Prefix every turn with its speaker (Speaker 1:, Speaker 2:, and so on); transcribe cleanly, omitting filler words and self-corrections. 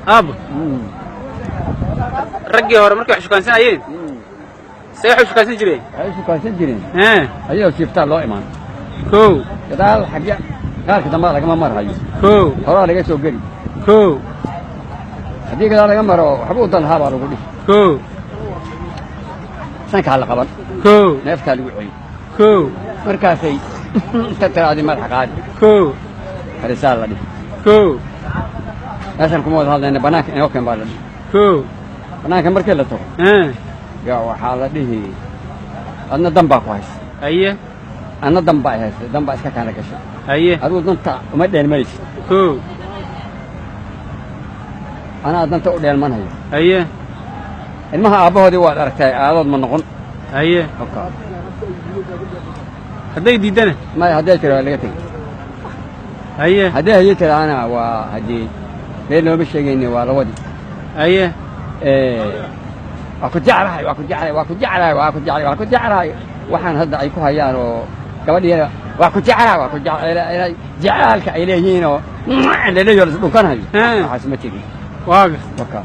Speaker 1: Aabbo, raggii hore markay wax shukaansanayeen, see waxay shukaansan jireen?
Speaker 2: Waxay shukaansan jireen
Speaker 1: ee
Speaker 2: ayadoo jiiftaa loo imaan.
Speaker 1: Kow.
Speaker 2: Gadaal xagya qaarka dambe lagama marhayo.
Speaker 1: Kow.
Speaker 2: Horaa laga soo geli.
Speaker 1: Kow.
Speaker 2: Haddii gadaal laga maro, waxba u dan lahaa baa lagu dhihi.
Speaker 1: Kow.
Speaker 2: Sankaa la qaban.
Speaker 1: Kow.
Speaker 2: Neeftaa lagu celi.
Speaker 1: Kow.
Speaker 2: Markaasay inta tiraadi madaxa qaadi.
Speaker 1: Kow.
Speaker 2: Fariisaa la dhihi.
Speaker 1: Kow.
Speaker 2: Meeshan kuma wada hadlayna, banaanka inoo keen baa la dhihi.
Speaker 1: Kow.
Speaker 2: Banaanka markii la tago, yaa waxaa la dhihi: adna dan baa ku haysa.
Speaker 1: Haye.
Speaker 2: Adna dan baa haysa, dan baa iska kaana gashay.
Speaker 1: Haye.
Speaker 2: Adigu danta uma dheelmanaysid.
Speaker 1: Kow.
Speaker 2: Anaa danta u dheelmanhayo.
Speaker 1: Haye.
Speaker 2: Ilmaha aabbahoodii waad aragtay, aadood ma noqon.
Speaker 1: Haye.
Speaker 2: Oka.
Speaker 1: Hadday diiddana?
Speaker 2: Maya, hadday tira waa laga tegey.
Speaker 1: Haye.
Speaker 2: Haddii haye tiraana, waa haddii reer looma sheegayni, waa lawadii.
Speaker 1: Haye.
Speaker 2: Waa ku jeclahay, waa ku jeclahay, waa ku jeclahay, waa ku jeclahay, waa ku jeclahay. Waxaan hadda ay ku hayaan oo gabadhiina waa ku jeclahay, waa ku jeclahay, jeclaalka ay leeyihiin oo laleeyaho la isdhunkanhayo, waxaas ma jirin.
Speaker 1: Waaga.
Speaker 2: Waka.